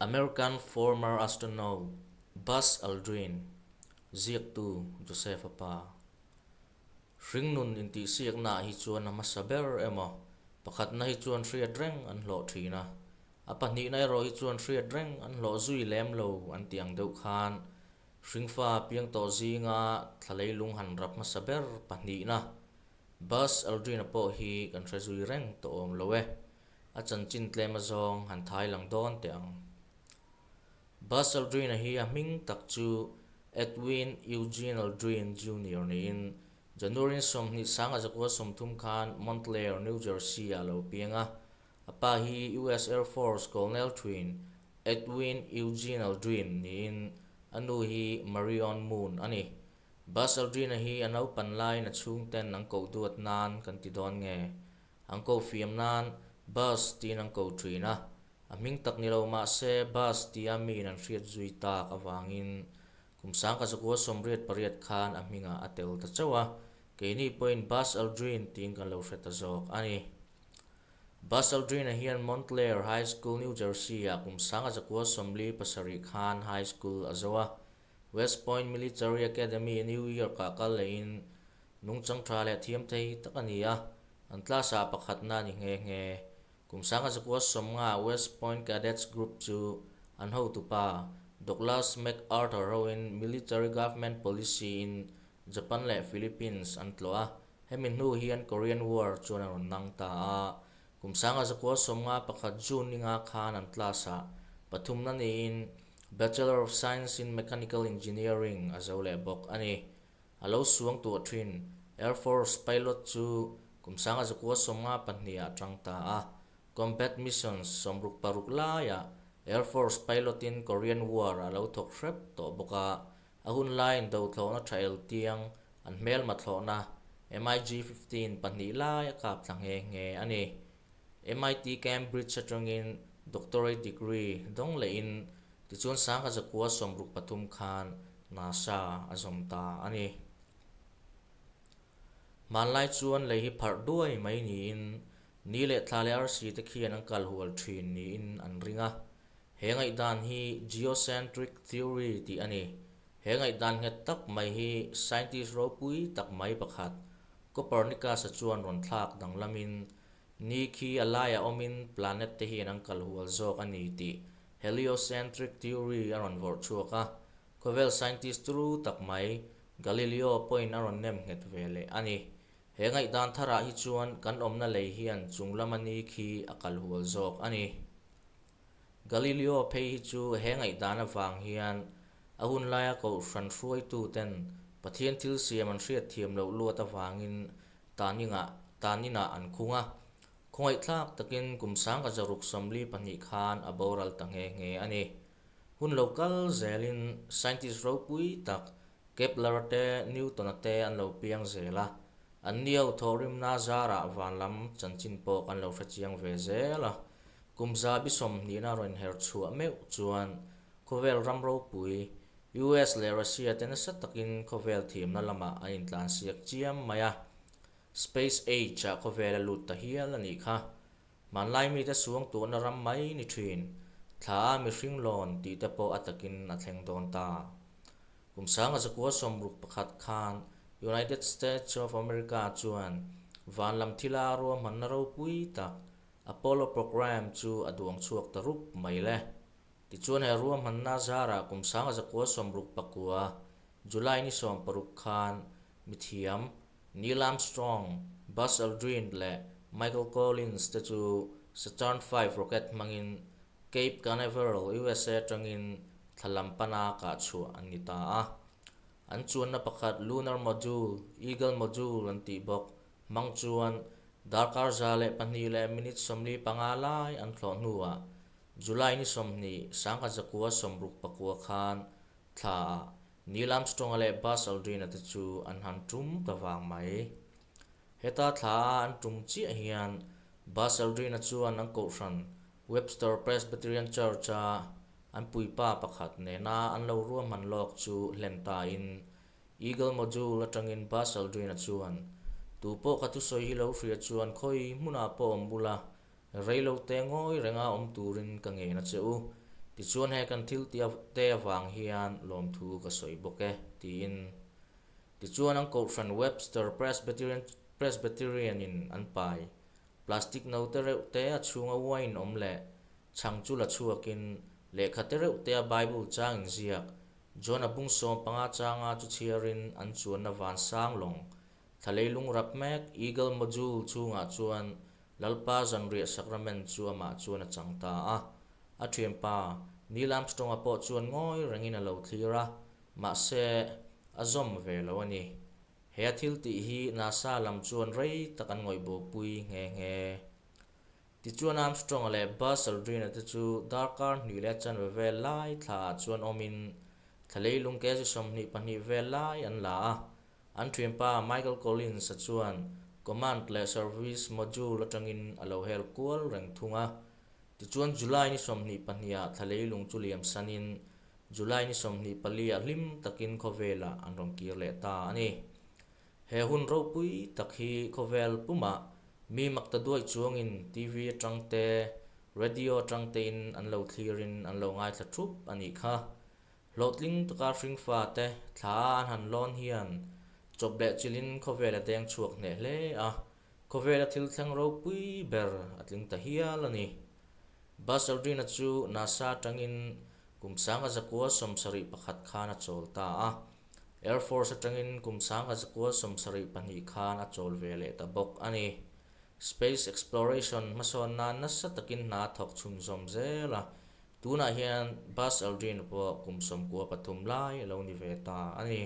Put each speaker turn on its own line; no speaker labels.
American former astronaut Buzz Aldrin, ziaktu Joseph-a pa. Hringnun intihsiaknaah hi chuan a hmasa ber emaw, pakhatna hi chuan hriat reng an hlawh thin a, a pahnihna erawh hi chuan hriat reng an hlawh zui lem lo an tih ang deuh khan hringfa piang tawh zinga thla leilung han rap hmasa ber pahnihna Buzz Aldrin-a pawh hi kan hre zui reng tawh awm lo e. A chanchin tlem azawng han thai lang dawn teh ang. Buzz Aldrin-a hi a hming tak chu Edwin Eugene Aldrin Junior niin January 21 30 khan Montclair, New Jersey-ah a lo piang a. A pa hi US Air Force Colonel thin Edwin Eugene Aldrin niin a nu hi Marion Moon a ni. Buzz Aldrin-a hi a naupan laiin a chhungten an koh duat nan kan ti dawn nge? An ko fiam nan Buzz tiin an ko thin a, a hming tak ni lo mah se Buzz tia miin an hriat zui tak avangin kum 1988 khan a hmingah a tel ta chauh a, keini pawhin Buzz Aldrin tiin kan lo hre ta zawk a ni. Buzz Aldrin-a hian Montclair High School, New Jersey-ah kum 1947 khan high school a zo a, West Point Military Academy, New York-ah kal lehin Nungchang tha leh thiam thei tak a ni a, an class-ah pakhatna a ni nghe nghe. Kum 1950 West Point Cadets Group chu an hotupa Douglas MacArthur hoin Military Government Policy-in Japan leh Philippines an tlawh a, hemi hnu hian Korean War chuan a rawn nang ta a. Kum 1951 June ninga khan an class-ah pathumna niin Bachelor of Science in Mechanical Engineering a zo leh bawk a ni. A lo suang tuah thin. Air Force pilot chu kum 1952 ah tang ta a. Combat missions 66 laiah Air Force pilot-in Korean War a lo thawk hrep tawh bawk a. A hun laiin dothlawhna tha el tiang an hmelma thlawhna MiG 15 pahnih lai a kap thla nghe nghe a ni. MIT Cambridge atangin doctorate degree dawng lehin tichuan 1963 khan NASA a zawm ta a ni. Hmanlai chuan lei hi pharh duai mai niin ni leh thla leh arsi te khian an kal hual thin niin an ring a. He ngaihdan hi geocentric theory tih a ni. He ngaihdan nghet tak mai hi scientist ropui tak mai pakhat Copernicus-a chuan rawn thlak danglamin ni khi a laiah awmin planet te hian an kal hual zawk a ni tih heliocentric theory a rawn vawrh chhuak a. Khawvel scientist turu tak mai, Galileo pawhin a rawn nem nghet ve leh a ni. He ngaihdan tharah hi chuan kan awmna lei hian chung lama ni khi a kal hual zawk a ni. Galileo phei hi chu he ngaihdan avang hian a hun laia kohhran hruaituten Pathian thil siam an hriatthiam loh luat avangin taninah taninah an khung a. Khawngaihthlak takin kum 1642 khan a boral ta nghe nghe a ni. Hun lo kal zelin scientist ropui tak Kepler te Newton-a te an lo piang zel a, an niau thawhrimna zarah van lam chanchin pawh kan lo hre chiang ve zel a. Kum zabi sawmhnihna rawn inher chhuah meuh chuan khawvel ram ropui US leh Russia te nasa takin khawvel thiamna lamah an intlansiak chiam mai a, Space Age-ah khawvel a lut ta hial a nih kha. Hmanlai mite suang tuahna ram mai ni thin, thla a mihring lawn tih te pawh a takin a thleng dawn ta. Kum 1961 khan United States of America chuan van lam thila ruahmanna ropui tak Apollo Program chu a duang chhuak ta rup mai le. Tichuan he ruahmanna zarah kum 1969 July ni 16 khan mithiam Neil Armstrong, Buzz Aldrin leh Michael Collins te chu Saturn V rocket hmangin Cape Canaveral, USA atangin thla lam pana kah chhuah an ni ta a. An chuanna pakhat Lunar Module, Eagle Module an tih bawk, hmang chuan darkar 102 minute 45 lai an thlawh hnuah July ni 20, 1969 khan thlaah Neil Armstrong-a leh Buzz Aldrin-a te chu an han tum ta vang mai. Heta thla a an tum chiah hian Buzz Aldrin-a chuan an kohhran Webster Presbyterian Church-a an puipa pakhat nena an lo ruahman lawk chu hlen tain Eagle Module atangin Buzz Aldrin-a chuan, Tu pawh ka thusawi hi lo hria chuan khawi hmunah pawh awm bula rei lo te ngawi renga awm turin ka ngen a che u. Tichuan he kan thil te avang hian lawmthu ka sawi bawk e, tiin. Tichuan an kohhran Webster Presbyterian Presbyterian-in an pai plastic no te reuh te a chhunga wine awm leh chhang chu la chhuakin lehkha te reuh te a Bible chang inziak John-a bung 15 changa chu chhiarin an chuanna vansang lawng thla leilung rap mek Eagle Module chhungah chuan Lalpa zanriah sakramen chu amah chuan a chang ta a. A thianpa, Neil Armstrong-a pawh chuan ngawi rengin a lo thlir a, mahse, a zawm ve lo a ni. He a thil tih hi NASA lam chuan rei tak an ngawih bopui nghe nghe. Tichuan Armstrong-a leh Buzz Aldrin-a te chu darkar hnih leh chanve vel lai thlaah chuan awmin thla leilung kg 22 vel lai an la a. An thianpa Michael Collins-a chuan Command leh Service Module atangin a lo hel kual reng thung a. Tichuan July ni 22 ah thla leilung chu liam sanin July ni 24 ah hlim takin khawvelah an rawn kir leh ta a ni. He hun ropui tak hi khawvel pumah mi makta duai chuangin TV atang te, radio atang tein an lo thlirin an lo ngaithla thup a nih kha. Hlawhtling taka hringfa te thla an han lawn hian chawp leh chilhin khawvel a deng chhuak hneh hle a, khawvela thil thleng ropui ber a tling ta hial a ni. Buzz Aldrin-a chu NASA atangin kum 1971 khan a chawl ta a, Air Force atangin kum 1972 khan a chawl ve leh ta bawk a ni. Space exploration hmasawn nan nasa takin hna a thawk chhunzawm zel a, tunah hian Buzz Aldrin pawh kum 93 lai a lo ni ve ta a ni.